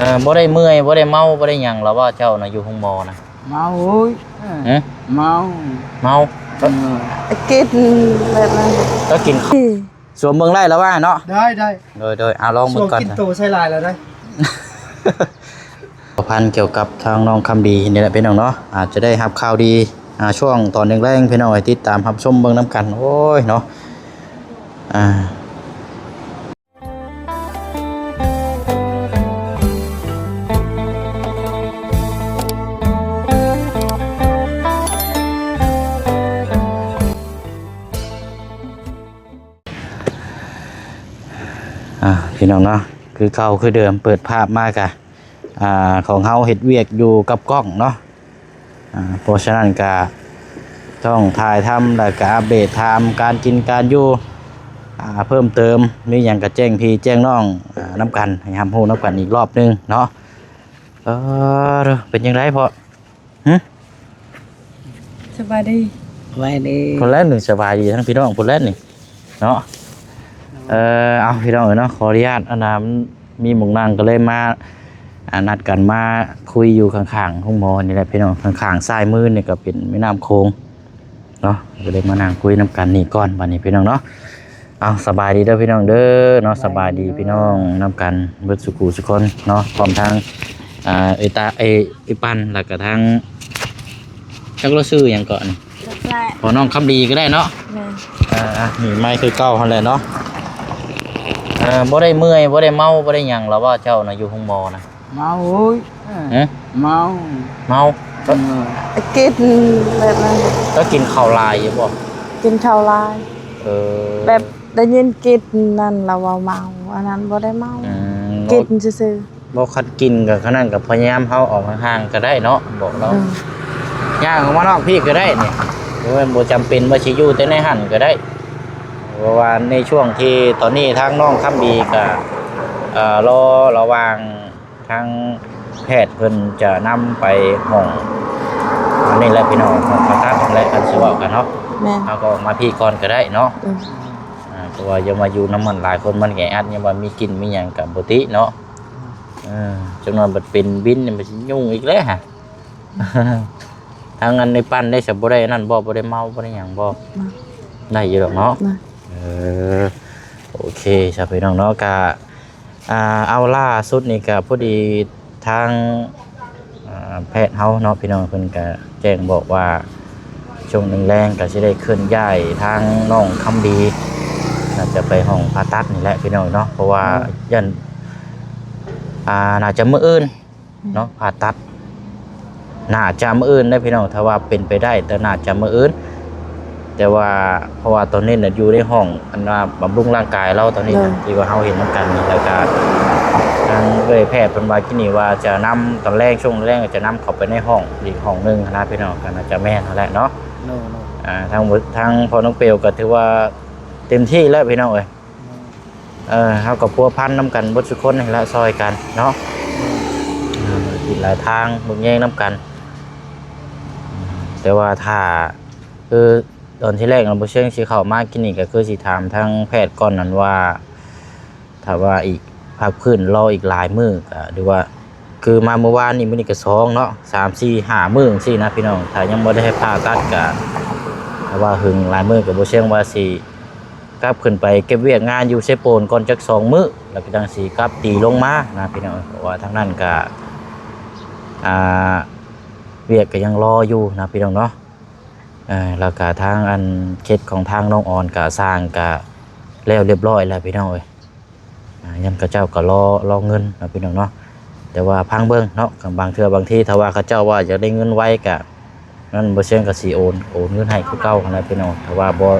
ເອີ ບໍ່ໄດ້ເມື່ອຍ ບໍ່ໄດ້ເມົາ ບໍ່ໄດ້ຫຍັງລະວ່າເຈົ້ານະ ຢູ່ໂຮງໝໍນະ? ເມົາໂອ້ຍ ເອີ ຮະ? ເມົາ ເມົາ ເອີ ກິນແບບນັ້ນ ເຈົ້າກິນ ສວມເບິ່ງໄດ້ລະວ່າເນາະ? ໄດ້ ໄດ້ ໂດຍ ໂດຍ ເອົາລອງເບິ່ງກ່ອນ ກິນໂຕໃສ່ຫຼາຍແລ້ວໄດ໋. ພົວພັນກ່ຽວກັບທາງນ້ອງຄຳດີນີ້ແຫຼະພີ່ນ້ອງເນາະ ອາດຈະໄດ້ຮັບຂ່າວດີ ອ່າ ຊ່ວງຕອນແລງໆ ພີ່ນ້ອງເອີຍ ຕິດຕາມຮັບຊົມເບິ່ງນຳກັນ ໂອ້ຍເນາະ ອ່າ ອ່າ ພີ່ນ້ອງເນາະ ຄືເກົ່າຄືເດີມ ເປີດພາບມາກະ ອ່າ ຂອງເຮົາເຮັດວຽກຢູ່ກັບກ້ອງເນາະ ອ່າ ເພາະສະນັ້ນກະຕ້ອງຖ່າຍທຳ ແລ້ວກະອັບເດດຖາມການກິນການຢູ່ ອ່າ ເພີ່ມເຕີມ ມີຫຍັງກະແຈ້ງພີ່ແຈ້ງນ້ອງ ອ່າ ນຳກັນ ໃຫ້ຮັບຮູ້ນຳກັນອີກລອບໜຶ່ງເນາະ. ເອີ ເປັນຈັ່ງໃດພໍ່? ຫຶ? ສະບາຍດີ ສະບາຍດີ ພຸ້ນແຫຼະນີ້ ສະບາຍດີທັງພີ່ນ້ອງພຸ້ນແຫຼະນີ້ເນາະ. ເອີ ເອົາ ພີ່ນ້ອງເອີຍເນາະ ຂໍອະນຸຍາດ ອັນນ່າ ມີໝ່ອງນັ່ງກໍເລີຍມາ ອ່າ ນັດກັນມາຄຸຍຢູ່ຂ້າງໆໂຮງໝໍນີ້ແຫຼະພີ່ນ້ອງ. ຂ້າງໆຊ້າຍມືນີ້ກໍເປັນແມ່ນ້ຳໂຂງເນາະ ກໍເລີຍມານັ່ງຄຸຍນຳກັນນີ້ກ່ອນ ບັດນີ້ພີ່ນ້ອງເນາະ. ເອົາ ສະບາຍດີເດີພີ່ນ້ອງເດີເນາະ ສະບາຍດີພີ່ນ້ອງນຳກັນເບິດສູ່ຄູ່ສູ່ຄົນເນາະ ພ້ອມທັງ ອ່າ ເອື້ອຍຕາ ເອີ ເອື້ອຍປັນ ແລ້ວກະທັງ ຈັກລາວຊື່ຫຍັງເກາະນີ້ ພໍ່ນ້ອງຄຳດີກໍໄດ້ເນາະ. ແມ່ນ ເອີ ນີ້ໄມຄືເກົ່າຫັ້ນແຫຼະເນາະ. ເອີ ບໍ່ໄດ້ເມື່ອຍ ບໍ່ໄດ້ເມົາ ບໍ່ໄດ້ຫຍັງລະວ່າເຈົ້ານະ ຢູ່ໂຮງໝໍນະ? ເມົາໂອ້ຍ ຮະ? ເມົາ ເມົາ ເອີ ກິນແບບນັ້ນ ເຈົ້າກິນເຂົ້າຫຼາຍຢູ່ບໍ່? ກິນເຂົ້າຫຼາຍ ເອີ ແບບໄດ້ຍິນກິນນັ້ນລະວ່າເມົາ ອັນນັ້ນບໍ່ໄດ້ເມົາ ອືມ ກິນຊື່ໆ. ບໍ່ ຄັນກິນກໍ ຄັນນັ້ນກໍພະຍາຍາມເຮົາອອກຫ່າງໆກໍໄດ້ເນາະ ບອກລາວ ອືມ ຍ່າງອອກມານອກພີ້ກໍໄດ້ນີ້ ບໍ່ແມ່ນບໍ່ຈຳເປັນວ່າຊິຢູ່ແຕ່ໃນຫັ້ນກໍໄດ້ ເພາະວ່າໃນຊ່ວງທີ່ຕອນນີ້ທາງນ້ອງຄຳດີກໍ ເອີ ລໍລະຫວ່າງ ທາງແພດເພິ່ນຈະນຳໄປຫ້ອງ ອັນນີ້ແຫຼະພີ່ນ້ອງ ຫ້ອງຜ່າຕັດຫັ້ນແຫຼະ ຄັນຊິເວົ້າກັນເນາະ. ແມ່ນ ເຮົາກໍອອກມາພີ້ກ່ອນກໍໄດ້ເນາະ ອືມ ອ່າ ເພາະວ່າຢ່າມາຢູ່ນຳມັນຫຼາຍຄົນ ມັນແອອັດ ຍາມວ່າມີກິ່ນມີຫຍັງກໍບໍ່ຕິເນາະ. ເອີ ຈັກໜ່ອຍບັດເປັນບິນນີ້ມັນຊິຫຍຸ້ງອີກແລ້ວຫະ. ທາງອັນໃນປັ່ນໄດ້ສະ ບໍ່ໄດ້ອັນນັ້ນບໍ່ ບໍ່ໄດ້ເມົາ ບໍ່ໄດ້ຫຍັງບໍ່? ໄດ້ຢູ່ດອກເນາະ. ເອີ ໂອເຄຊະພີ່ນ້ອງເນາະ ກະ ອ່າ ເອົາ ລ່າສຸດນີ້ກະພໍດີທາງ ອ່າ ແພດເຮົາເນາະພີ່ນ້ອງ ເພິ່ນກະແຈ້ງບອກວ່າ ຊ່ວງແລງໆກະຊິໄດ້ເຄື່ອນຍ້າຍທາງນ້ອງຄຳດີ ໜ້າຈະໄປຫ້ອງຜ່າຕັດນີ້ແຫຼະພີ່ນ້ອງເນາະ ເພາະວ່າ ອືມ ຢ້ານ ອ່າ ໜ້າຈະມື້ອື່ນ ເນາະ ອືມ ຜ່າຕັດ ໜ້າຈະມື້ອື່ນເດ້ພີ່ນ້ອງ ຖ້າວ່າເປັນໄປໄດ້ ແຕ່ໜ້າຈະມື້ອື່ນ ແຕ່ວ່າ ເພາະວ່າຕອນນີ້ນະຢູ່ໃນຫ້ອງ ອັນວ່າບຳລຸງຮ່າງກາຍລາວຕອນນີ້ນະ ໂດຍ ທີ່ວ່າເຮົາເຫັນນຳກັນນີ້ ແລ້ວກະທາງເອື້ອຍແພດເພິ່ນວ່າກິນນີ້ວ່າຈະນຳຕອນແລງ ຊ່ວງແລງຈະນຳເຂົ້າໄປໃນຫ້ອງອີກຫ້ອງໜຶ່ງຫັ້ນນະພີ່ນ້ອງ ກໍໜ້າຈະແມ່ນຫັ້ນແຫຼະເນາະ. ໂດຍ ໂດຍ ອ່າ ທາງ ທາງພໍ່ນ້ອງເປວກໍຖືວ່າເຕັມທີ່ແລ້ວພີ່ນ້ອງເອີຍ. ເອີ ເຮົາກໍພົວພັນນຳກັນເບິດສູ່ຄົນຫັ້ນແຫຼະ ຊ່ອຍກັນເນາະ ເອີ ກິນຫຼາຍທາງເບິ່ງແຍງນຳກັນ ແຕ່ວ່າຖ້າ ຄືຕອນທີແລກນະ ບໍ່ເຊີງຊິເຂົ້າມາກິນນີ້ ກໍຄືຊິຖາມທາງແພດກ່ອນນັ້ນວ່າ ຖ້າວ່າອີກ ພັກຟື້ນລໍອີກຫຼາຍມື້ ກໍ ຫຼືວ່າ ຄືມາມື້ວານນີ້ ມື້ນີ້ກໍສອງເນາະ ສາມ ສີ່ ຫ້າ ມື້ຈັ່ງຊີ້ນະພີ່ນ້ອງ ຖ້າຍັງບໍ່ໄດ້ຜ່າຕັດ ກໍ ຖ້າວ່າຫຶງຫຼາຍມື້ ກໍບໍ່ເຊີງວ່າຊິ ກັບຂຶ້ນໄປເກັບວຽກງານຢູ່ເຊໂປນກ່ອນຈັກສອງມື້ ແລ້ວກໍຈັ່ງຊິກັບຕີລົງມານະພີ່ນ້ອງ ເພາະວ່າທາງນັ້ນກະ ອ່າ ວຽກກໍຍັງລໍຢູ່ນະພີ່ນ້ອງເນາະ. ເອີ ແລ້ວກະທາງອັນເຂດຂອງທາງນ້ອງອອນກະສ້າງກະແລ້ວລຽບຮ້ອຍແລ້ວພີ່ນ້ອງເອີຍ. ອ່າ ຍັງເຂົາເຈົ້າກໍລໍ ລໍເງິນເນາະພີ່ນ້ອງເນາະ ແຕ່ວ່າຟັງເບິ່ງເນາະ ກໍບາງເທື່ອບາງທີຖ້າວ່າເຂົາເຈົ້າວ່າຢາກໄດ້ເງິນໄວກໍ ນັ້ນບໍ່ເຊີງກໍຊິໂອນ ໂອນເງິນໃຫ້ຄືເກົ່າຫັ້ນແຫຼະພີ່ນ້ອງ ຖ້າວ່າບໍ່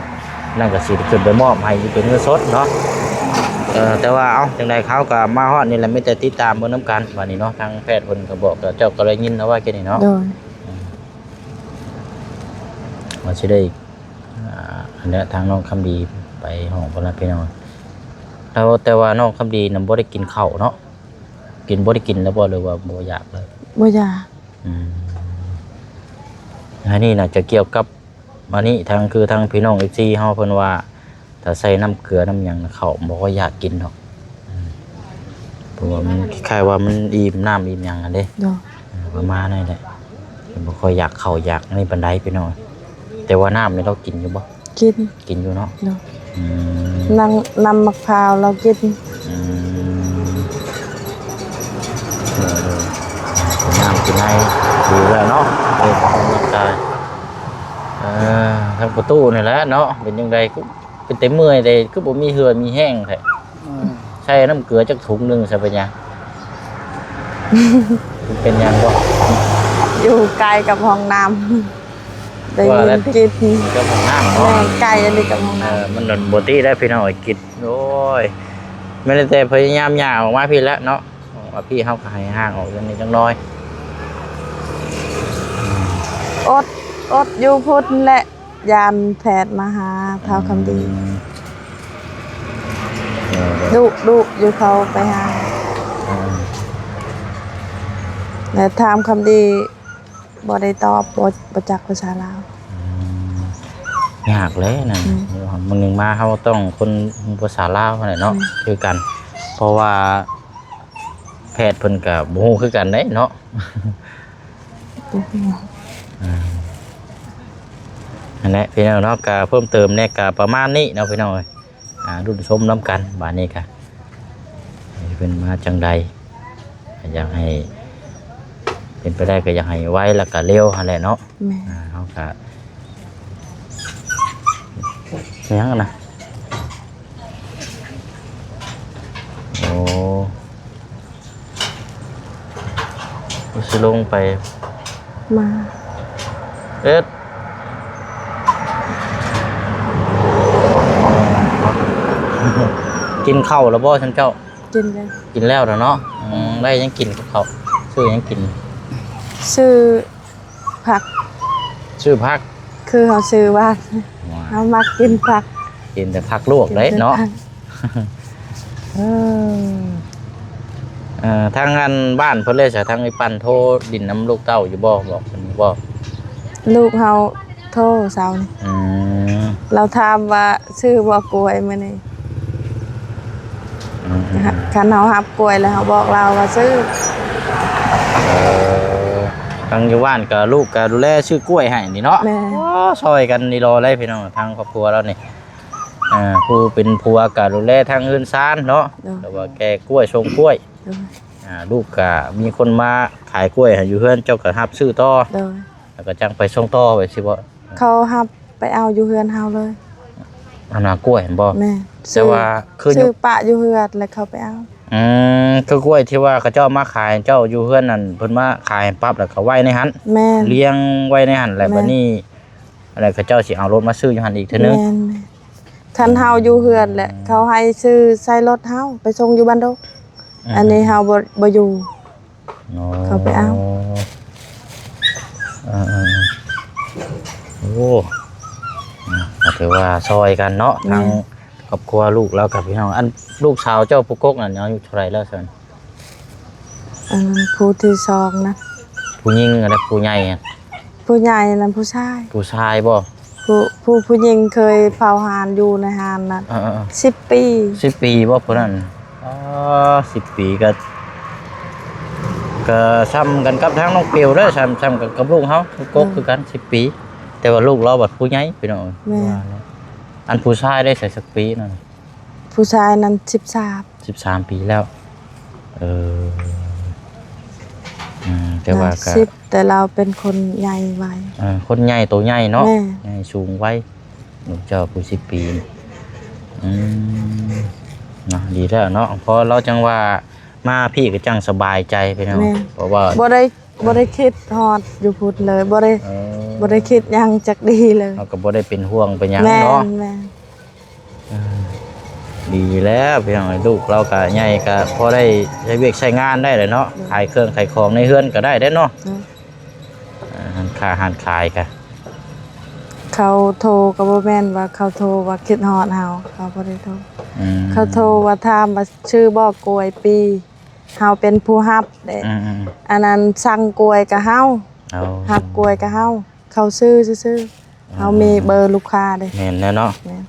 ນັ້ນກໍຊິຂຶ້ນໄປມອບໃຫ້ເປັນເງິນສົດເນາະ. ເອີ ແຕ່ວ່າ ເອົ້າ ຈັ່ງໃດເຮົາກໍມາຮອດນີ້ແຫຼະ ມີແຕ່ຕິດຕາມເບິ່ງນຳກັນບັດນີ້ເນາະ ທາງແພດເພິ່ນກໍບອກ ເຈົ້າກໍໄດ້ຍິນແລ້ວວ່າກີ້ນີ້ເນາະ ໂດຍ ອືມ ວ່າຊິໄດ້ ອ່າ ອັນເນີ້ຍ ທາງນ້ອງຄຳດີໄປຫ້ອງເພິ່ນລະພີ່ນ້ອງ ແຕ່ວ່າ ແຕ່ວ່ານ້ອງຄຳດີນະບໍ່ໄດ້ກິນເຂົ້າເນາະ ກິນ ບໍ່ໄດ້ກິນແລ້ວບໍ່ ຫຼືວ່າບໍ່ຢາກເລີຍ? ບໍ່ຢາກ ອືມ ອັນນີ້ນະຈະກ່ຽວກັບ ອັນນີ້ທາງ ຄືທາງພີ່ນ້ອງເອັຟຊີເຮົາເພິ່ນວ່າ ຖ້າໃສ່ນ້ຳເກືອນ້ຳຫຍັງນະ ເຂົ້າບໍ່ຄ່ອຍຢາກກິນດອກ ອືມ ເພ ເພາະວ່າມັນຄ້າຍໆວ່າມັນອີ່ມນ້ຳອີ່ມຫຍັງຫັ້ນເດ້. ໂດຍ ເອີ ປະມານນັ້ນແຫຼະ. ບໍ່ຄ່ອຍຢາກເຂົ້າຢາກອັນນີ້ປານໃດພີ່ນ້ອງ. ແຕ່ວ່ານ້ຳນີ້ລາວກິນຢູ່ບໍ່? ກິນ ກິນຢູ່ເນາະ. ໂດຍ ອືມ ນ້ຳ ນ້ຳໝາກພ້າວລາວກິນ. ອືມ ເອີ ເອີ ນ້ຳກິນໃນດີແລ້ວເນາະ ເອີ ອອກກຳລັງກາຍ. ເອີ ທາງປະຕູນີ້ແຫຼະເນາະ ເປັນຈັ່ງໃດ ຄືເປັນແຕ່ເມື່ອຍແຕ່ ຄືບໍ່ມີເຫື່ອມີແຮງແທ້. ອືມ ໃສ່ນ້ຳເກືອຈັກຖົງໜຶ່ງຊະ ເປັນຫຍັງ? ເປັນຫຍັງບໍ່? ຢູ່ໃກ້ກັບຫ້ອງນ້ຳ ໄດ້ຍິນກິ່ນກັບຫ້ອງນ້ຳເນາະ. ແມ່ນ ໃກ້ອັນນີ້ກັບຫ້ອງນ້ຳ. ເອີ ມັນບໍ່ຕິໄດ້ພີ່ນ້ອງເອີຍ ກິ່ນ. ໂອ້ຍ ແມ່ນແຕ່ພະຍາຍາມຍ່າງອອກມາພີ້ແຫຼະເນາະ. ອອກມາພີ້ເຮົາກໍໃຫ້ຫ່າງອອກຈັ່ງນີ້ຈັກໜ້ອຍ. ອືມ ອົດ ອົດຢູ່ພຸ້ນແຫຼະ ຢ້ານແພດມາຫາທ້າວຄຳດີ. ອືມ ເອີ ດຸ ດຸຢູ່ເຂົາໄປຫາ. ອືມ ແລະຖາມຄຳດີ ບໍ່ໄດ້ຕອບ ບໍ່ ບໍ່ຈັກພາສາລາວ. ອືມ ຍາກແຫຼະນັ້ນ. ອືມ ມື້ໜຶ່ງມາເຮົາຕ້ອງຄົນຮູ້ພາສາລາວຫັ້ນແຫຼະເນາະ. ອືມ ຄືກັນ ເພາະວ່າແພດເພິ່ນກໍບໍ່ຮູ້ຄືກັນເດ້ເນາະ. ບໍ່ຮູ້. ອືມ ນັ້ນແຫຼະພີ່ນ້ອງເນາະ ກໍເພີ່ມເຕີມແດ່ກໍປະມານນີ້ເນາະພີ່ນ້ອງເອີຍ. ອ່າ ລຸ້ນຊົມນຳກັນບາດນີ້ກະ ເພິ່ນມາຈັ່ງໃດ ກໍຢາກໃຫ້ເປັນໄປໄດ້ກໍຢາກໃຫ້ໄວ ແລ້ວກໍເລັວຫັ້ນແຫຼະເນາະ. ແມ່ນ ອ່າ ເຮົາກະ ຫຍັງນະ? ໂອ້ ຊິລົງໄປ ມາ ເອີດ ກິນເຂົ້າແລ້ວບໍ່ຊັ້ນເຈົ້າ? ກິນແລ້ວ ກິນແລ້ວແລ້ວເນາະ. ອືມ ໄດ້ຫຍັງກິນກັບເຂົ້າ? ຊື້ຫຍັງກິນ? ຊື້ຜັກ ຊື້ຜັກ ຄືເຮົາຊື້ຫວານ. ຫວານ ເຮົາມັກກິນຜັກ ກິນແຕ່ຜັກລວກເດ້ເນາະ. ເອີ ເອີ ທາງອັນບ້ານເພິ່ນເລີຍຊະ ທາງອີ່ປັ່ນໂທດິນນຳລູກເຕົ້າຢູ່ບໍ່? ບອກເພິ່ນຢູ່ບໍ່? ລູກເຮົາໂທເຊົ້ານີ້. ອືມ ລາວຖາມວ່າຊື້ບໍ່ກ້ວຍມື້ນີ້. ອືມ ຄັນເຮົາຮັບກ້ວຍແລ້ວເຮົາບອກລາວວ່າຊື້. ເອີ ທາງຢູ່ບ້ານກໍລູກກໍດູແລຊື້ກ້ວຍໃຫ້ນີ້ເນາະ. ແມ່ນ ໂອ້ ຊ່ອຍກັນອີ່ຫຼີເລີຍພີ່ນ້ອງ ທາງຄອບຄົວລາວນີ້. ອ່າ ຜູ້ເປັນຜົວກໍດູແລທາງເຮືອນຊານເນາະ. ໂດຍ ແຕ່ວ່າແກ່ກ້ວຍ ສົ່ງກ້ວຍ. ໂດຍ ອ່າ ລູກກໍມີຄົນມາຂາຍກ້ວຍໃຫ້ຢູ່ເຮືອນ ເຈົ້າກໍຮັບຊື້ຕໍ່. ໂດຍ ແລ້ວກໍຈັ່ງໄປສົ່ງຕໍ່ໄປຊີ້ບໍ່? ເຂົາຮັບໄປເອົາຢູ່ເຮືອນເຮົາເລີຍ. ອັນນ່າກ້ວຍຫັ້ນບໍ່? ແມ່ນ ແຕ່ວ່າຄື ຊື້ປະຢູ່ເຮືອນ ແລ້ວເຂົາໄປເອົາ. ອືມ ຄືກ້ວຍທີ່ວ່າເຂົາເຈົ້າມາຂາຍເຈົ້າຢູ່ເຮືອນນັ້ນ ເພິ່ນມາຂາຍປັບ ແລ້ວກໍໄວ້ໃນຫັ້ນ. ແມ່ນ ລຽງໄວ້ໃນຫັ້ນ ແລ້ວ ແມ່ນ ບັດນີ້ ແລ້ວເຂົາເຈົ້າຊິເອົາລົດມາຊື້ຢູ່ຫັ້ນອີກເທື່ອໜຶ່ງ. ແມ່ນ ແມ່ນ ຄັນເຮົາຢູ່ເຮືອນແຫຼະ ເຂົາໃຫ້ຊື້ໃສ່ລົດເຮົາໄປສົ່ງຢູ່ບ້ານດົກ. ອືມ ອັນນີ້ເຮົາບໍ່ ບໍ່ຢູ່. ອໍ ເຂົາໄປເອົາ. ເອີໆໆ ໂອ້ ກໍຖືວ່າຊ່ອຍກັນເນາະ. ແມ່ນ ທາງຄອບຄົວລູກລາວກັບພີ່ນ້ອງ. ອັນລູກສາວເຈົ້າຜູ້ກົກນັ້ນອາຍຸເທົ່າໃດແລ້ວຊັ້ນ? ອັນຜູ້ທີສອງນະ. ຜູ້ຍິງ ແລະ ຜູ້ໃຫຍ່? ຜູ້ໃຫຍ່ນັ້ນຜູ້ຊາຍ. ຜູ້ຊາຍບໍ່? ຜູ້ ຜູ້ ຜູ້ຍິງເຄີຍເຝົ້າຮ້ານຢູ່ໃນຮ້ານນັ້ນ. ເອີໆໆ ສິບປີ. ສິບປີບໍ່ຜູ້ນັ້ນ? ອໍ ສິບປີກໍ ກໍຊ່ຳກັນກັບທາງນ້ອງປິວເດີ ຊ່ຳ ຊ່ຳກັນກັບລູກເຮົາ ກົກຄືກັນ ສິບປີ. ແຕ່ວ່າລູກລາວບັດຜູ້ໃຫຍ່ພີ່ນ້ອງ. ແມ່ນ ວ່າແລ້ວ. ອັນຜູ້ຊາຍໄດ້ໃສ່ຈັກປີນັ້ນ? ຜູ້ຊາຍນັ້ນສິບສາມ. ສິບສາມປີແລ້ວ. ເອີ ອືມ ແຕ່ວ່າກໍ ສິບ ແຕ່ລາວເປັນຄົນໃຫຍ່ໄວ. ເອີ ຄົນໃຫຍ່ ໂຕໃຫຍ່ເນາະ. ແມ່ນ ໃຫຍ່ສູງໄວ. ລູກເຈົ້າຜູ້ສິບປີ. ອືມ ເນາະ ດີແລ້ວເນາະ ເພາະລາວຈັ່ງວ່າມາພີ້ກໍຈັ່ງສະບາຍໃຈພີ່ນ້ອງ. ແມ່ນ ເພາະວ່າບໍ່ໄດ້ ບໍ່ໄດ້ຄິດຮອດຢູ່ພຸ້ນເລີຍ ບໍ່ໄດ້ ເອີ ບໍ່ໄດ້ຄິດຫຍັງຈັກດີ້ເລີຍ. ເຮົາກໍບໍ່ໄດ້ເປັນຫ່ວງເປັນຫຍັງເນາະ. ແມ່ນ ເອີ ດີແລ້ວພີ່ນ້ອງເອີຍ ລູກລາວກະໃຫຍ່ ກະພໍໄດ້ໃຊ້ວຽກໃຊ້ງານໄດ້ແຫຼະເນາະ. ໂດຍ ຂາຍເຄື່ອງຂາຍຂອງໃນເຮືອນກະໄດ້ເດ້ເນາະ. ໂດຍ ເອີ ຮ້ານຄ້າຮ້ານຂາຍກະ ເຂົາໂທກະບໍ່ແມ່ນວ່າເຂົາໂທວ່າຄິດຮອດເຮົາ ເຂົາບໍ່ໄດ້ໂທ. ອືມ ເຂົາໂທວ່າຖາມວ່າຊື້ບໍ່ກ້ວຍປີ ເຮົາເປັນຜູ້ຮັບເດ້. ອືມໆໆ ອັນນັ້ນສັ່ງກ້ວຍກະເຮົາ ເອົາ ຮັບກ້ວຍກະເຮົາ ເຂົາຊື້ຊື່ໆ. ເຮົາມີເບີລູກຄ້າເດ້. ແມ່ນແລ້ວເນາະ. ແມ່ນ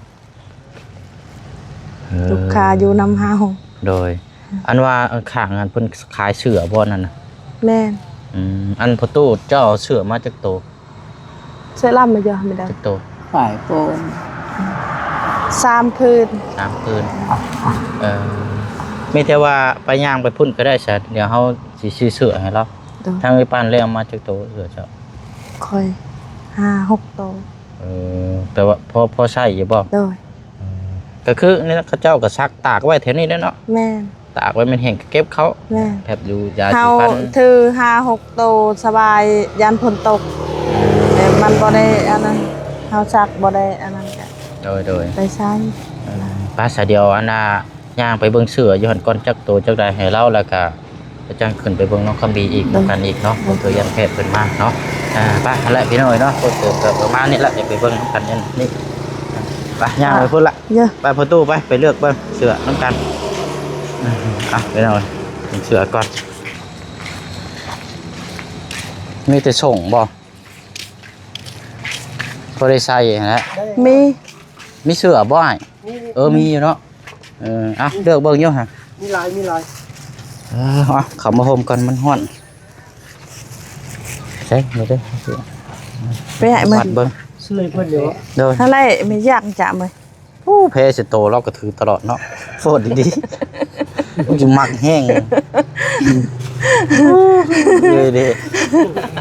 ເອີ ລູກຄ້າຢູ່ນຳເຮົາ. ໂດຍ ອັນວ່າຂ້າງນັ້ນເພິ່ນຂາຍເສື້ອບໍ່ນັ້ນນະ? ແມ່ນ. ອືມ ອັນພໍ່ຕູ້ເຈົ້າເອົາເສື້ອມາຈັກໂຕ? ເສື້ອລຳມາຢູ່ ແມ່ນ ຈັກໂຕ? ປາຍໂຕນ ສາມຜືນ ສາມຜືນ. ເອີ ມີແຕ່ວ່າໄປຍ່າງໄປພຸ້ນກໍໄດ້ຊະ ດຽວເຮົາຊິຊື້ເສື້ອໃຫ້ລາວ. ໂດຍ. ທາງເອື້ອຍປານແລ້ວມາຈັກໂຕເສື້ອເຈົ້າ? ຂ້ອຍຫ້າຫົກໂຕ. ເອີ ແຕ່ວ່າພໍ ພໍໃຊ້ຢູ່ບໍ່? ໂດຍ. ເອີ ກໍຄືນີ້ລະ ເຂົາເຈົ້າກໍຊັກຕາກໄວ້ແຖວນີ້ແຫຼະເນາະ. ແມ່ນ. ຕາກໄວ້ມັນແຫ້ງກໍເກັບເຂົ້າ. ແມ່ນ. ແບບຢູ່ຢາສີຟັນ ເຮົາຖືຫ້າຫົກໂຕສະບາຍ ຢ້ານຝົນຕົກ. ແຕ່ມັນບໍ່ໄດ້ອັນນັ້ນ ເຮົາຊັກບໍ່ໄດ້ອັນນັ້ນກະ ໂດຍ ໂດຍ ໄປໃຊ້. ເອີ ໄປຊະ ດຽວອັນນ່າ ຍ່າງໄປເບິ່ງເສື້ອຢູ່ຫັ້ນກ່ອນ ຈັກໂຕຈັກໃດໃຫ້ລາວ ແລ້ວກະ ກໍຈັ່ງຂຶ້ນໄປເບິ່ງນ້ອງຄຳດີອີກ ໂດຍ ນຳກັນອີກເນາະ. ໂດຍ. ເພື່ອຢ້ານແພດເພິ່ນມາເນາະ. ອ່າ ໄປຫັ້ນແຫຼະພີ່ນ້ອງເອີຍເນາະ ເພິ່ນເກີດ ເກີດປະມານນີ້ແຫຼະ ໄປເບິ່ງນຳກັນຢູ່ນີ້. ໄປ ຍ່າງໄປພຸ້ນລະ. ເອີ ໄປພໍ່ຕູ້ ໄປ ໄປເລືອກເບິ່ງເສື້ອນຳກັນ. ອ່ະ ພີ່ນ້ອງເອີຍ ເບິ່ງເສື້ອກ່ອນ. ມີແຕ່ສົ້ງບໍ່? ພໍໄດ້ໃສ່ຫັ້ນແຫຼະ. ມີ ມີເສື້ອບໍ່ອ້າຍ? ມີ ມີ. ເອີ ມີຢູ່ເນາະ. ເອີ ເອົາ ເລືອກເບິ່ງຢູ່ຫະ ມີຫຼາຍ ມີຫຼາຍ. ເອີ ເອົາ ເຂົ້າມາຮົ່ມກ່ອນ ມັນຮ້ອນ. ໃສ່ນີ້ເດີ ໄປໃຫ້ມັນ ມັດເບິ່ງ ຊື້ໃຫ້ເພິ່ນຢູ່. ໂດຍ. ທາງໃດແມ່ນຢາກຈະມາ ໂອ້ ແພສະໂຕລາວກໍຖືຕະຫຼອດເນາະ ໂພດດີໆ ມັກແຮງເດ້.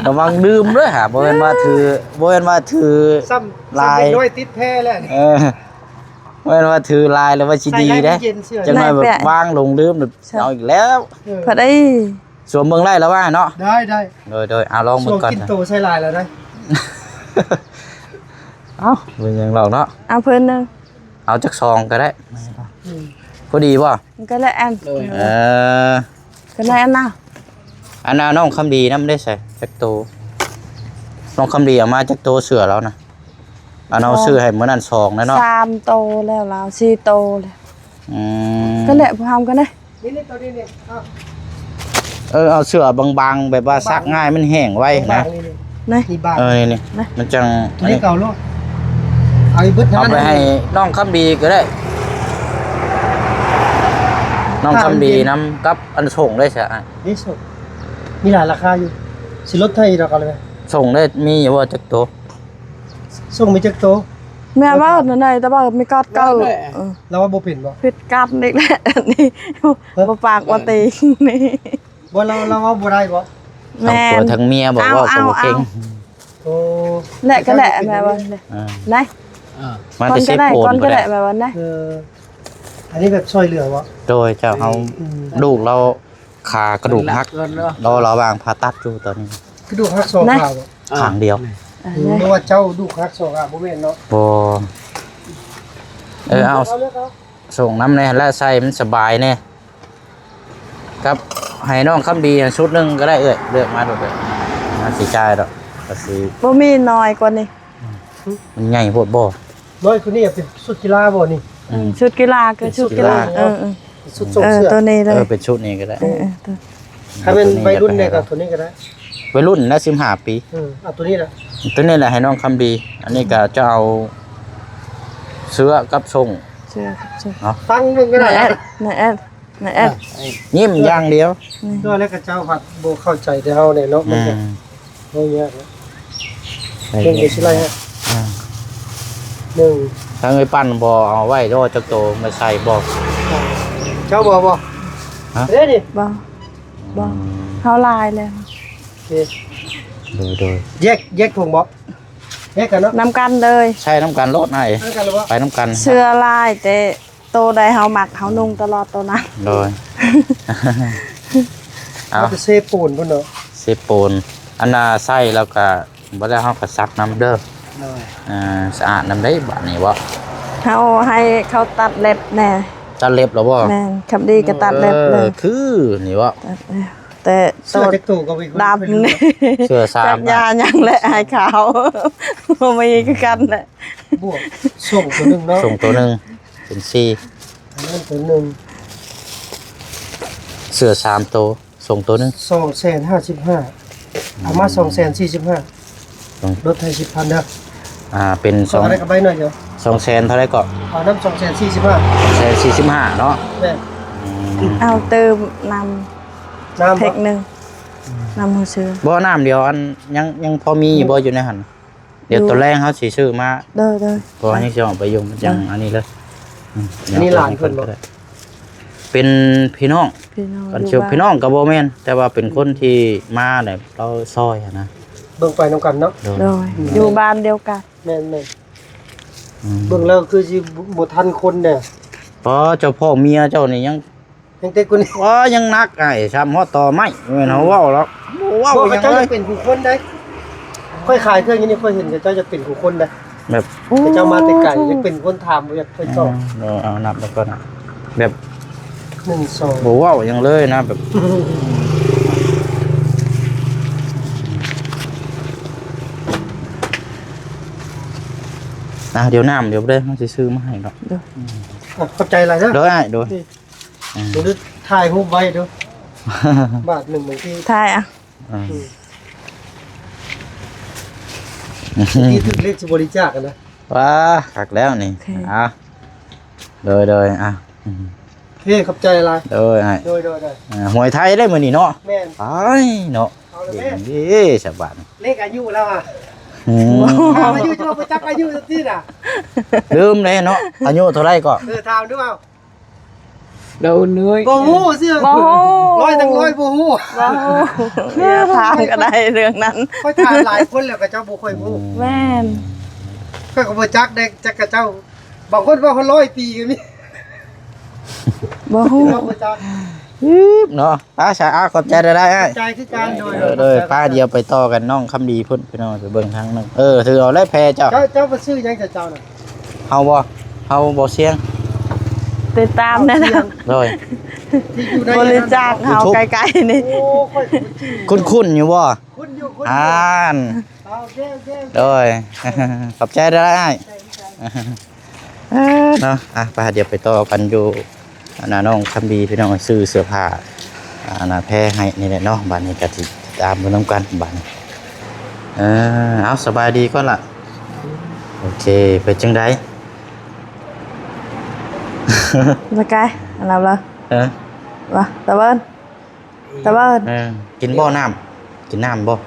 ລະວັງດື່ມເດີຫາ ບໍ່ແມ່ນວ່າຖື ບໍ່ແມ່ນວ່າຖື ຊ້ຳຫຼາຍ ຊ້ຳເດັກນ້ອຍຕິດແພແລ້ວ. ເອີ ແມ່ນວ່າຖືຫຼາຍແລ້ວວ່າຊິດີເດ້ ຈັກໜ້ອຍແບບວາງລົງລືມ ເອົາອີກແລ້ວ. ເອີ ພໍໄດ້ ສວມເບິ່ງໄດ້ລະວ່າເນາະ. ໄດ້ ໄດ້. ໂດຍ ໂດຍ ເອົາລອງເບິ່ງກ່ອນ ກິນໂຕໃສ່ຫຼາຍແລ້ວໄດ໋. ເອົ້າ ເປັນຫຍັງດອກເນາະ ເອົາເພິ່ນໜຶ່ງ ເອົາຈັກຊອງກໍໄດ້. ອືມ ພໍດີບໍ່? ມັນກໍແຫຼະອັນ ເອີ ກໍໄດ້ອັນນະ. ອັນນ່າ ນ້ອງຄຳດີນຳໄດ້ໃສຈັກໂຕ? ນ້ອງຄຳດີເອົາມາຈັກໂຕເສື້ອລາວນະ? ອັນເຮົາຊື້ໃຫ້ມື້ນັ້ນສອງແລ້ວເນາະ ສາມໂຕແລ້ວລາວ ສີ່ໂຕແລ້ວ. ອືມ ກໍແຫຼະ ພວກເຮົາກໍໄດ້ ນີ້ໆ ໂຕນີ້ນີ້ ເອົາ ເອີ ເອົາເສື້ອບາງໆ ແບບວ່າ ບາງໆ ຊັກງ່າຍ ມັນແຫ້ງໄວນະ ບາງໆ ນີ້ໆ ນະ ນີ້ບາງ ເອີ ນີ້ໆ ນະ ມັນຈັ່ງ ໂຕນີ້ເກົ່າໂລດ ເອົາອີກເບິດ ເອົາໄປໃຫ້ນ້ອງຄຳດີກໍໄດ້ ນ້ອງຄຳດີນຳ ກັບອັນສົ່ງໄດ້ຊະ ນີ້ສົ່ງ ມີຫຼາຍລາຄາຢູ່ ຊິລົດໃຫ້ດອກ ເອົາເລີຍ ສົ່ງໄດ້ ມີຢູ່ບໍ່ຈັກໂຕ? ສົ່ງມີຈັກໂຕ? ແມ່ເວົ້ານັ້ນໃດ ແຕ່ວ່າມີກອດເກົ່າ ເອີ ລາວເວົ້າບໍ່ເປັນບໍ່? ຜິດກັນອີກແລ້ວນີ້ ເອີ ບໍ່ປາກບໍ່ຕີງນີ້ ບໍ່ ລາວ ລາວເວົ້າບໍ່ໄດ້ບໍ່? ແມ່ນ ທັງຜົວທັງເມຍບໍ່ເວົ້າກໍບໍ່ເກັ່ງ. ໂອ້ ແຫຼະກໍແຫຼະ ແມ່ວ່າ ເອີ ໄດ້ ມາແຕ່ເຊໂປນ ກ່ອນກໍໄດ້ ແມ່ວ່າໄດ້. ເອີ ອັນນີ້ແບບຊ່ອຍເຫຼືອບໍ່? ໂດຍ ເຈົ້າ ເຮົາ ອືມ ລູກລາວ ຂາກະດູກຫັກ ລະຫວ່າງຜ່າຕັດຢູ່ຕອນນີ້ ກະດູກຫັກສອງຂ້າງບໍ່? ຂ້າງດຽວ ເອີ ເພາະວ່າເຈົ້າກະດູກຫັກສອງຂ້າງ ບໍ່ແມ່ນເນາະ? ບໍ່ ເອີ ເອົາ ເອົາ ສົ່ງນຳແດ່ ແລະໃສ່ມັນສະບາຍແດ່ ກັບໃຫ້ນ້ອງຄຳດີຊຸດໜຶ່ງກໍໄດ້ເອື້ອຍ ເລືອກມາໂລດເດີ້ ມັນຊິຈ່າຍດອກ ກໍຊິ ບໍ່ມີນ້ອຍກວ່ານີ້ ມັນໃຫຍ່ໂພດບໍ່? ນ້ອຍກວ່ານີ້ເປັນຊຸດກິລາບໍ່ນີ້? ອືມ ອືມ ຊຸດກິລາ ຄືຊຸດກິລາ ເອີ ເອີ ຊຸດສົ່ງເສື້ອ ເອີ ໂຕນີ້ເລີຍ ເອີ ເປັນຊຸດນີ້ກໍໄດ້ ເອີ ເອີ ໂຕ ຖ້າເປັນໄວລຸ້ນນີ້ກໍໂຕນີ້ກໍໄດ້ ໄວລຸ້ນນະ ສິບຫ້າປີ ເອີ ເອົາໂຕນີ້ລະ ໂຕນີ້ແຫຼະໃຫ້ນ້ອງຄຳດີ ອັນນີ້ກໍຈະເອົາເສື້ອກັບສົ່ງ ເສື້ອກັບສົ່ງເນາະ ຟັງເບິ່ງກໍໄດ້ ນາແອດ ນາແອດ ນາແອດ ຍິ້ມຢ່າງດຽວ ໂດຍ ແລ້ວກໍເຈົ້າພັດບໍ່ເຂົ້າໃຈແຕ່ເຮົາແດ່ເນາະ ມັນກໍ ອືມ ໂອ້ຍ ຍາກນະ ເບິ່ງເດີຊິໄລ່ໃຫ້ ອ່າ ໜຶ່ງ ທາງເອື້ອຍປັ້ນບໍ່ເອົາໄວ້ບໍ່ ຈັກໂຕມາໃສ່ບໍ່ ເຈົ້າບໍ່ ບໍ່ ຮະ ເດ້ນີ້ ບໍ່ ບໍ່ ອືມ ເຮົາຫຼາຍແລ້ວ ໂອເຄ ໂດຍ ໂດຍ ແຍກ ແຍກຖົງບໍ່ ແຍກກັນເນາະ ນຳກັນເລີຍ ໃສ່ນຳກັນໂລດນາຍ ນຳກັນເລີຍບໍ່ ໄປນຳກັນ ເສື້ອຫຼາຍແຕ່ ໂຕໃດເຮົາມັກ ເຮົານຸ່ງຕະຫຼອດໂຕນັ້ນ ໂດຍ ເອົາ ເອົາແຕ່ເຊໂປນພຸ້ນເນາະ ເຊໂປນ ອັນນ່າໃສ່ແລ້ວກະ ບໍ່ແລ້ວເຮົາກະຊັກນຳເດີ ໂດຍ ອ່າ ສະອາດນຳເດ້ບາດນີ້ເວົ້າ ເຮົາໃຫ້ເຂົາຕັດເລັບແດ່ ຕັດເລັບແລ້ວບໍ່? ແມ່ນ ຄຳດີກະຕັດເລັບ ເອີ ເລີຍ ຄືນີ້ເວົ້າ ຕັດແລ້ວ ແຕ່ ເສື້ອຈັກໂຕກໍໄປ ດຳ ເສື້ອສາມ ຈັກຢາຫຍັງແຫຼະ ໃຫ້ຂາວ ບໍ່ມີຄືກັນແຫຼະ ບວກ ສົ່ງໂຕໜຶ່ງເນາະ ສົ່ງໂຕໜຶ່ງ ເປັນສີ່ ອັນນັ້ນໂຕໜຶ່ງ ເສື້ອສາມໂຕ ສົ່ງໂຕໜຶ່ງ ສອງແສນຫ້າສິບຫ້າ ເອົາມາສອງແສນສີ່ສິບຫ້າ ອືມ ລົດໃຫ້ສິບພັນເດີ ອ່າ ເປັນສອງ ເອົາໄດ້ກັບໃບໜ້ອຍດຽວ ສອງແສນເທົ່າໃດເກາະ? ເອົານຳສອງແສນສີ່ສິບຫ້າ ສອງແສນສີ່ສິບຫ້າເນາະ ແມ່ນ ເອົາຕື່ມນ້ຳ ນ້ຳ ເພັກໜຶ່ງ ອືມ ນ້ຳຫົວເສືອ ບໍ່ ນ້ຳດຽວ ອັນ ຍັງ ຍັງພໍມີຢູ່ບໍ່ ອືມ ຢູ່ໃນຫັ້ນ? ດຽວ ຢູ່ ຕອນແລງເຮົາຊິຊື້ມາ ໂດຍໆ ເພາະວ່າຍັງຊິອອກໄປຢູ່ ມັນຈັ່ງ ໂດຍ ອັນນີ້ເລີຍ ອືມ ອັນນີ້ຫຼານເພິ່ນບໍ່? ເປັນພີ່ນ້ອງ ພີ່ນ້ອງ ກັນ ຢູ່ ເຊີ ບ້ານ ພີ່ນ້ອງກໍບໍ່ແມ່ນ ແຕ່ວ່າເປັນຄົນ ອືມ ທີ່ມາແບບເຮົາຊ່ອຍຫັ້ນນະ ເບິ່ງໄປນຳກັນເນາະ ໂດຍ ໂດຍ ອືມ ຢູ່ບ້ານດຽວກັນ ແມ່ນໆ ອືມ ເບິ່ງແລ້ວຄືຊິບໍ່ ບໍ່ທັນຄົນແດ່ ອໍ ເຈົ້າພໍ່ເມຍເຈົ້ານີ້ຍັງ ຍັງເຕັກກວ່ານີ້ ອໍ ຍັງໜັກອ້າຍ ຊ້ຳຮອດຕໍໄມ້ ແມ່ນເຮົາເວົ້າດອກ ບໍ່ເວົ້າ ບໍ່ ເຂົາເຈົ້າຢາກເປັນຜູ້ຄົນໃດ ຂ້ອຍຂາຍເຄື່ອງຢູ່ນີ້ ຂ້ອຍເຫັນເຂົາເຈົ້າຢາກເປັນຜູ້ຄົນໃດ ແບບ ເຂົາເຈົ້າມາແຕ່ໄກ ຢາກເປັນຄົນຖາມ ບໍ່ຢາກຂ້ອຍຕອບ ເອີ ເອົາ ເອົາ ນັບແລ້ວກໍນະ ແບບ ໜຶ່ງ ສອງ ບໍ່ເວົ້າຫຍັງເລີຍນະ ແບບ ອ່ະ ດຽວນ້ຳ ດຽວເດີ ເຮົາຊິຊື້ມາໃຫ້ດອກ ໂດຍ ອືມ ອ່ະ ຂອບໃຈຫຼາຍເດີ ໂດຍ ໂດຍ ອືມ ເດີ ຖ່າຍຮູບໄວ້ເດີ ບາດໜຶ່ງບາງທີ ຖ່າຍ ອ່ະ ອືມ ອືມ ບາງທີຖືກເລກຊິບໍລິຈາກຫັ້ນນະ ວ້າ ຄັກແລ້ວນີ້ ໂອເຄ ອ່ະ ໂດຍ ໂດຍ ອ່ະ ອືມ ໂອເຄ ຂອບໃຈຫຼາຍ ໂດຍ ອ້າຍ ໂດຍ ໂດຍ ໂດຍ ອ່າ ຫວຍໄທໄດ້ມື້ນີ້ເນາະ ແມ່ນ ອ້າຍ ເນາະ ເອົາລະແມ່ ເດ້ ສະບາດ ເລກອາຍຸແລ້ວອະ ອືມ ຖາມອາຍຸ ເຈົ້າບໍ່ຈັກອາຍຸຈັກທີນະ ລືມເລີຍເນາະ ອາຍຸເທົ່າໃດກໍ ເອີ ຖາມດູເອົາ ດາວເນີຍ ບໍ່ຮູ້ຊື່ ບໍ່ຮູ້ ຮ້ອຍທັງຮ້ອຍບໍ່ຮູ້ ບໍ່ຮູ້ ຢ່າຖາມກໍໄດ້ເລື່ອງນັ້ນ ຂ້ອຍຖາມຫຼາຍຄົນແລ້ວ ເຂົາເຈົ້າບໍ່ຄ່ອຍຮູ້ ອືມ ແມ່ນ ຂ້ອຍກໍບໍ່ຈັກເດ້ ຈັກເຂົາເຈົ້າ ບາງຄົນວ່າຮອດຮ້ອຍປີກໍມີ ບໍ່ຮູ້ ເຮົາບໍ່ຈັກ ອືມ ເນາະ ໄປຊະ ອ່າ ຂອບໃຈຫຼາຍໆ ອ້າຍ ຂອບໃຈຄືກັນ ໂດຍ ເອີ ໂດຍ ໄປ ດຽວໄປຕໍ່ກັນ ນ້ອງຄຳດີພຸ້ນ ພີ່ນ້ອງ ໄປເບິ່ງທາງນັ້ນ ເອີ ຖືເອົາແລ້ວແພເຈົ້າ ເຈົ້າ ເຈົ້າວ່າຊື່ຫຍັງເຈົ້ານະ? ເຮົາບໍ່ ເຮົາບໍ່ສ່ຽງ ຕິດຕາມແນ່ນະ ໂດຍ ທີ່ຢູ່ໃນ ບໍລິຈາກເຮົາ YouTube ໃກ້ໆນີ້ ໂອ້ ຂ້ອຍກໍບໍ່ຈື່ ຄຸ້ນໆຢູ່ບໍ່? ຄຸ້ນຢູ່ ຄຸ້ນຢູ່ ອ່ານ ໂອເຄ ໂອເຄ ໂອເຄ ໂດຍ ຂອບໃຈຫຼາຍໆ ອ້າຍ ເອີ ເນາະ ອ່ະ ໄປ ດຽວໄປຕໍ່ກັນຢູ່ ອັນນ່າ ນ້ອງຄຳດີ ພີ່ນ້ອງ ຊື້ເສື້ອຜ້າ ອັນນ່າ ແພໃຫ້ນີ້ແຫຼະເນາະ ບາດນີ້ກໍຊິຕາມເບິ່ງນຳກັນບາດນີ້ ເອີ ເອົາ ສະບາຍດີກ່ອນລະ ໂອເຄ ເປັນຈັ່ງໃດ? ສະກາຍ ອັນນັ້ນລະ ເອີ ວ່າ ຕາເບິ່ນ ຕາເບິ່ນ ເອີ ກິນບໍ່ນ້ຳ? ກິນນ້ຳບໍ່?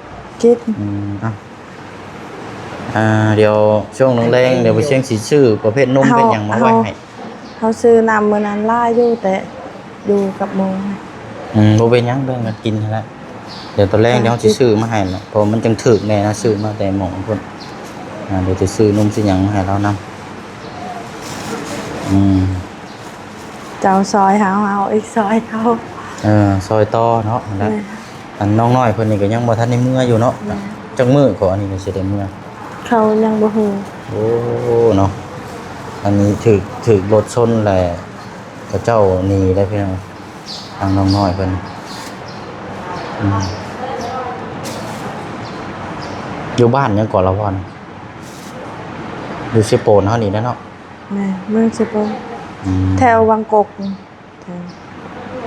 ກິນ ອືມ ເອົາ ອ່າ ດຽວຊ່ວງແລງໆ ດຽວບໍ່ຊຽງຊິຊື້ປະເພດນົມ ເຮົາ ເປັນຫຍັງມາໄວ້ໃຫ້ ເຮົາ ເຮົາຊື້ນ້ຳມື້ນັ້ນຫຼາຍຢູ່ ແຕ່ຢູ່ກັບໝູ່ ອືມ ບໍ່ເປັນຫຍັງ ແບ່ງກັນກິນຫັ້ນແຫຼະ ດຽວຕອນແລງ ເອີ ດຽວເຮົາຊິຊື້ມາໃຫ້ແຫຼະ ເພາະມັນຈັ່ງຖືກແດ່ນະ ຊື້ມາແຕ່ໝໍ່ພຸ້ນ ອ່າ ດຽວຈະຊື້ນົມຊື້ຫຍັງມາໃຫ້ລາວນຳ ອືມ. ເຈົ້າຊ່ອຍເຮົາ ເຮົາອີກຊ່ອຍເຂົາ ເອີ ຊ່ອຍຕໍ່ເນາະ ຫັ້ນແຫຼະ ແມ່ນ ອັນນ້ອງນ້ອຍເພິ່ນນີ້ກໍຍັງບໍ່ທັນໄດ້ເມືອຢູ່ເນາະ ແມ່ນ ຈັກມື້ກໍອັນນີ້ກໍຊິໄດ້ເມືອ ເຂົາຍັງບໍ່ຮູ້ ໂອ້ ເນາະ ອັນນີ້ຖືກ ຖືກລົດຊົນແລ້ວ ເຂົາເຈົ້າໜີໄດ້ພີ່ນ້ອງ ທາງນ້ອງນ້ອຍເພິ່ນ ອືມ ຢູ່ບ້ານຫຍັງເກາະລະວອນ ຢູ່ເຊໂປນເຮົານີ້ແຫຼະເນາະ ແມ່ນ ເມືອງເຊໂປນ ອືມ ແຖວວັງກົກ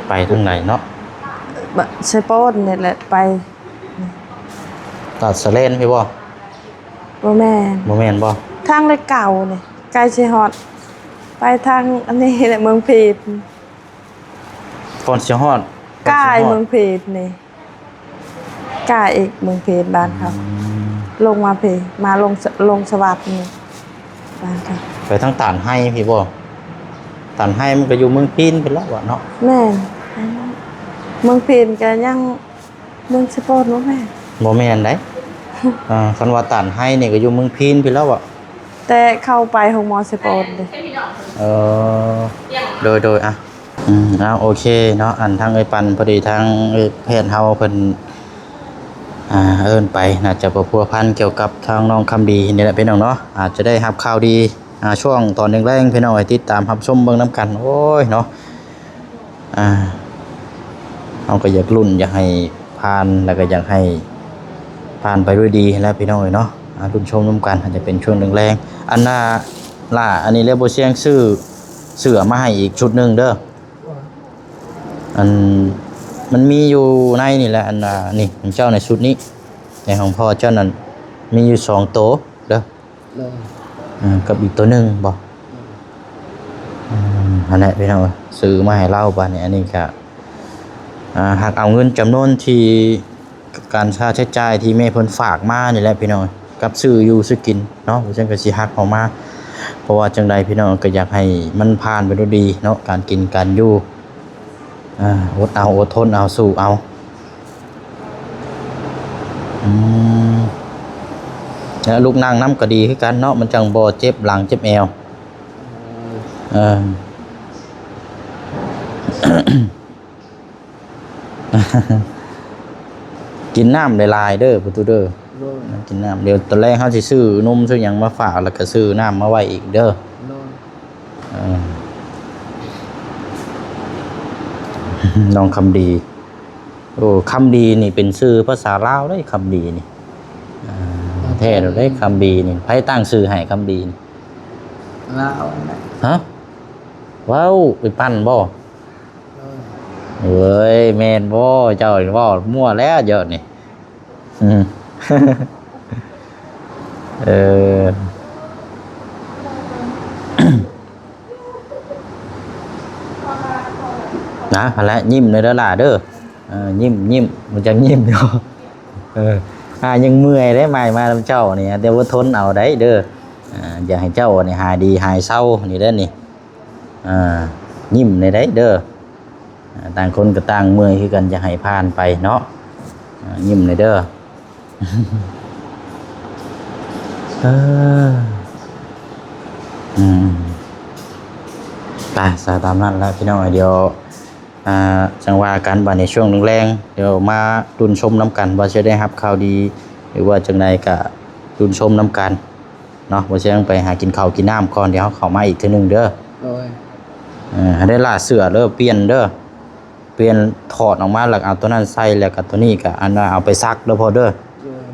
ໄປທາງໃດເນາະ? ບະ ເຊໂປນນີ້ແຫຼະ ໄປ ຕາດສະແລນພີ້ບໍ່? ບໍ່ແມ່ນ ບໍ່ແມ່ນບໍ່? ທາງເລກເກົ້ານີ້ ໃກ້ຊິຮອດ ໄປທາງອັນນີ້ແຫຼະ ເມືອງເພັດ ກ່ອນຊິຮອດ ໃກ້ ກ່ອນຊິຮອດ ເມືອງເພັດນີ້ ກາອີກເມືອງເພັດບ້ານເຂົາ ອືມ ລົງມາພີ້ ມາລົງສະ ລົງສະຫວັດນີ້ ບ້ານເຂົາ ໄປທາງຕານໄຮພີ້ບໍ່? ຕານໄຮມັນກໍຢູ່ເມືອງພີນພີ້ແຫຼະວະເນາະ ແມ່ນ ເມືອງພີນກໍຍັງ ເມືອງສະປອດບໍ່ແມ່ນ ບໍ່ແມ່ນໃດ ອ່າ ຄັນວ່າຕານໄຮນີ້ກໍຢູ່ເມືອງພີນພີ້ແຫຼະວະ ແຕ່ເຂົ້າໄປໂຮງໝໍສະປອດເດ້ ເອີ ໂດຍໆ ອ່ະ ອືມ ເອົາ ໂອເຄເນາະ ອັນທາງເອື້ອຍປັນ ພໍດີທາງເອື້ອຍແພດເຮົາເພິ່ນ ອ່າ ເອີ້ນໄປ ໜ້າຈະບໍ່ພົວພັນກ່ຽວກັບທາງນ້ອງຄຳດີນີ້ແຫຼະພີ່ນ້ອງເນາະ ອາດຈະໄດ້ຮັບຂ່າວດີ ອ່າ ຊ່ວງຕອນແລງໆ ພີ່ນ້ອງເອີຍ ຕິດຕາມຮັບຊົມເບິ່ງນຳກັນ ໂອ້ຍເນາະ ອ່າ ເຮົາກໍຢາກລຸ້ນ ຢາກໃຫ້ຜ່ານ ແລ້ວກໍຢາກໃຫ້ຜ່ານໄປດ້ວຍດີຫັ້ນແຫຼະພີ່ນ້ອງເອີຍເນາະ ອ່າ ລຸ້ນຊົມນຳກັນ ອາດຈະເປັນຊ່ວງແລງໆ ອັນນ່າ ຫຼ້າ ອັນນີ້ແຫຼະ ບໍ່ຊຽງຊື້ເສື້ອມາໃຫ້ອີກຊຸດໜຶ່ງເດີ ອັນ ມັນມີຢູ່ໃນນີ້ແຫຼະ ອັນນ່າ ນີ້ ຂອງເຈົ້າໃນຊຸດນີ້ ໃນຂອງພໍ່ເຈົ້ານັ້ນ ມີຢູ່ສອງໂຕເດີ ໂດຍ ເອີ ກັບອີກໂຕໜຶ່ງບໍ່? ໂດຍ ອືມ ຫັ້ນແຫຼະພີ່ນ້ອງ ຊື້ມາໃຫ້ລາວບາດນີ້. ອັນນີ້ກະ ອ່າ ຫາກເອົາເງິນຈຳນວນທີ່ ການຄ່າໃຊ້ຈ່າຍທີ່ແມ່ເພິ່ນຝາກມານີ້ແຫຼະພີ່ນ້ອງ ກັບຊື້ຢູ່ຊື້ກິນເນາະ ເຊິ່ງກໍຊິຫັກອອກມາ. ເພາະວ່າຈັ່ງໃດພີ່ນ້ອງກໍຢາກໃຫ້ມັນຜ່ານໄປດ້ວຍດີເນາະ ການກິນການຢູ່. ອ່າ ອົດເອົາ ອົດທົນເອົາ ສູ້ເອົາ. ອືມ ແລ້ວລຸກນັ່ງນຳກໍດີຄືກັນເນາະ ມັນຈັ່ງບໍ່ເຈັບຫຼັງເຈັບແອວ. ເອີ ກິນນ້ຳຫຼາຍໆເດີ ປະຕູເດີ. ໂດຍ ກິນນ້ຳ. ດຽວຕອນແລງເຮົາຊິຊື້ນົມຊື້ຫຍັງມາຝາກ ແລ້ວກໍຊື້ນ້ຳມາໄວ້ອີກເດີ. ໂດຍ ເອີ ນ້ອງຄຳດີ. ໂອ້ ຄຳດີນີ້ເປັນຊື່ພາສາລາວເດ້ ຄຳດີນີ້. ອ່າ ແທ້ເດ້ ຄຳດີນີ້. ໃຜຕັ້ງຊື່ໃຫ້ຄຳດີນີ້? ລາວນັ້ນແຫຼະ. ຮະ? ເວົ້າໄປປັ່ນບໍ່? ໂດຍ ເອີຍ ແມ່ນບໍ່? ເຈົ້າເວົ້າມົ້ວແລ້ວເຈົ້ານີ້. ອືມ ເອີ ນະ ຫັ້ນແຫຼະ ຍິ້ມແດ່ເດີຫຼ້າເດີ. ເອີ ຍິ້ມ ຍິ້ມ ມັນຈັ່ງຍິ້ມຢູ່. ເອີ ອາ ຍັງເມື່ອຍເດ້ ມາ ມານຳເຈົ້ານີ້ ແຕ່ວ່າທົນເອົາໄດ້ເດີ. ອາ ຢາກໃຫ້ເຈົ້ານີ້ຫາຍດີຫາຍເຊົານີ້ເດີນີ້. ອ່າ ຍິ້ມແດ່ໄດເດີ. ອ່າ ຕ່າງຄົນກໍຕ່າງເມື່ອຍຄືກັນ ຢ່າໃຫ້ຜ່ານໄປເນາະ. ອ່າ ຍິ້ມແດ່ເດີ. ເອີ ອືມ ໄປ ສາຕາມນັ້ນແຫຼະພີ່ນ້ອງ. ດຽວ ອ່າ ຈັ່ງວ່າກັນ ບາດນີ້ຊ່ວງແລງໆ ດຽວມາລຸ້ນຊົມນຳກັນ ວ່າຈະໄດ້ຮັບຂ່າວດີ ຫຼືວ່າຈັ່ງໃດ ກະລຸ້ນຊົມນຳກັນ. ເນາະ ບໍ່ເຊີງໄປຫາກິນເຂົ້າກິນນ້ຳກ່ອນ ດຽວເຮົາເຂົ້າມາອີກເທື່ອໜຶ່ງເດີ. ໂດຍ ເອີ ໃຫ້ໄດ້ລ່າເສື້ອເດີ ປ່ຽນເດີ ປ່ຽນ ຖອດອອກມາ ແລ້ວເອົາຕົວນັ້ນໃສ່ ແລ້ວກໍຕົວນີ້ກໍອັນວ່າເອົາໄປຊັກເດີພໍ່ເດີ. ໂດຍ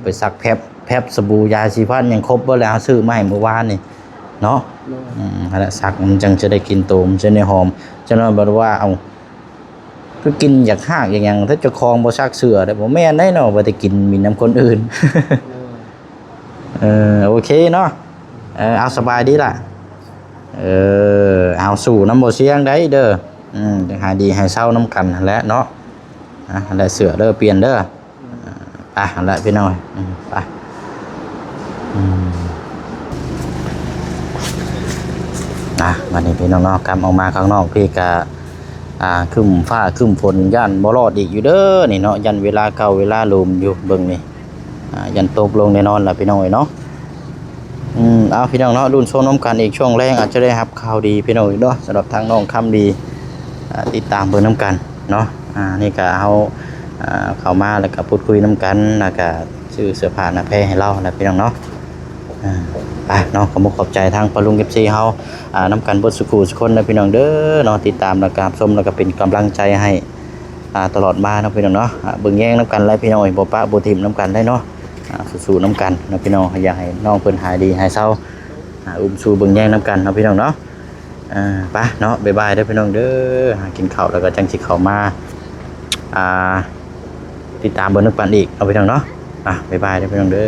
ໄປຊັກແຟັບ ແຟັບ ສະບູ ຢາສີຟັນ ຫຍັງຄົບເບິດແລ້ວ ເຮົາຊື້ມາໃຫ້ມື້ວານນີ້ເນາະ. ໂດຍ ອືມ ຫັ້ນແຫຼະ ຊັກມັນຈັ່ງຈະໄດ້ກິ່ນໂຕ ມັນຈະໄດ້ຫອມ. ຈັ່ງນັ້ນບັດວ່າ ເອົ້າ ຄືກິນຢາກຮາກຢາກຫຍັງ ຖ້າເຈົ້າຂອງບໍ່ຊັກເສື້ອເດ້ ບໍ່ແມ່ນໄດ໋ເນາະ ວ່າແຕ່ກິນໝິ່ນນຳຄົນອື່ນ. ເອີ ໂອເຄເນາະ. ເອີ ເອົາ ສະບາຍດີລະ. ເອີ ເອົາ ສູ້ນຳບໍ່ສຽງໄດ໋ເດີ. ອືມ ຫາຍດີຫາຍເຊົານຳກັນຫັ້ນແຫຼະເນາະ. ອ່ະ ຫັ້ນແຫຼະ ເສື້ອເດີ ປ່ຽນເດີ. ອ່າ ຫັ້ນແຫຼະພີ່ນ້ອງ ອືມ ໄປ ອືມ ອ່າ ບັດນີ້ພີ່ນ້ອງເນາະ ກັບອອກມາຂ້າງນອກພີ້ກະ ອ່າ ຄຶ້ມຟ້າຄຶ້ມຝົນ ຢ້ານບໍ່ລອດອີກຢູ່ເດີນີ້ເນາະ ຢ້ານເວລາເກົ່າເວລາໂລມຢູ່ ເບິ່ງນີ້ ອ່າ ຢ້ານຕົກລົງແນ່ນອນລະພີ່ນ້ອງເອີຍເນາະ. ອືມ ເອົາ ພີ່ນ້ອງເນາະ ລຸ້ນຊົມນຳກັນອີກ ຊ່ວງແລງອາດຈະໄດ້ຮັບຂ່າວດີພີ່ນ້ອງອີກເນາະ ສຳລັບທາງນ້ອງຄຳດີ ອ່າ ຕິດຕາມເບິ່ງນຳກັນເນາະ. ອ່າ ນີ້ກະເຮົາ ອ່າ ເຂົ້າມາແລ້ວກະພູດຄຸຍນຳກັນ ແລ້ວກະຊື້ເສື້ອຜ້າໜ້າແພໃຫ້ລາວນະພີ່ນ້ອງເນາະ. ອ່າ ໄປເນາະ ຂອບອົກຂອບໃຈທາງປ້າລຸງ ເອັຟຊີ ເຮົາ ອ່າ ນຳກັນເບິດສູ່ຄູ່ສູ່ຄົນນະພີ່ນ້ອງເດີເນາະ ຕິດຕາມແລ້ວກະຮັບຊົມ ແລ້ວກະເປັນກຳລັງໃຈໃຫ້ ອ່າ ຕະຫຼອດມາເນາະພີ່ນ້ອງເນາະ. ອ່າ ເບິ່ງແຍງນຳກັນແຫຼະພີ່ນ້ອງເອີຍ ບໍ່ປະບໍ່ຖິ້ມນຳກັນໄດ໋ເນາະ. ອ່າ ສູ້ໆນຳກັນເນາະພີ່ນ້ອງ ຢາກໃຫ້ນ້ອງເພິ່ນຫາຍດີຫາຍເຊົາ ອ່າ ອຸ້ມຊູເບິ່ງແຍງນຳກັນເນາະພີ່ນ້ອງເນາະ. ອ່າ ໄປເນາະ ບາຍບາຍເດີພີ່ນ້ອງເດີ ຫາກິນເຂົ້າແລ້ວກໍຈັ່ງຊິເຂົ້າມາ ອ່າ ຕິດຕາມເບິ່ງນຳກັນອີກເນາະພີ່ນ້ອງເນາະ. ອ່າ ບາຍບາຍເດີພີ່ນ້ອງເດີ.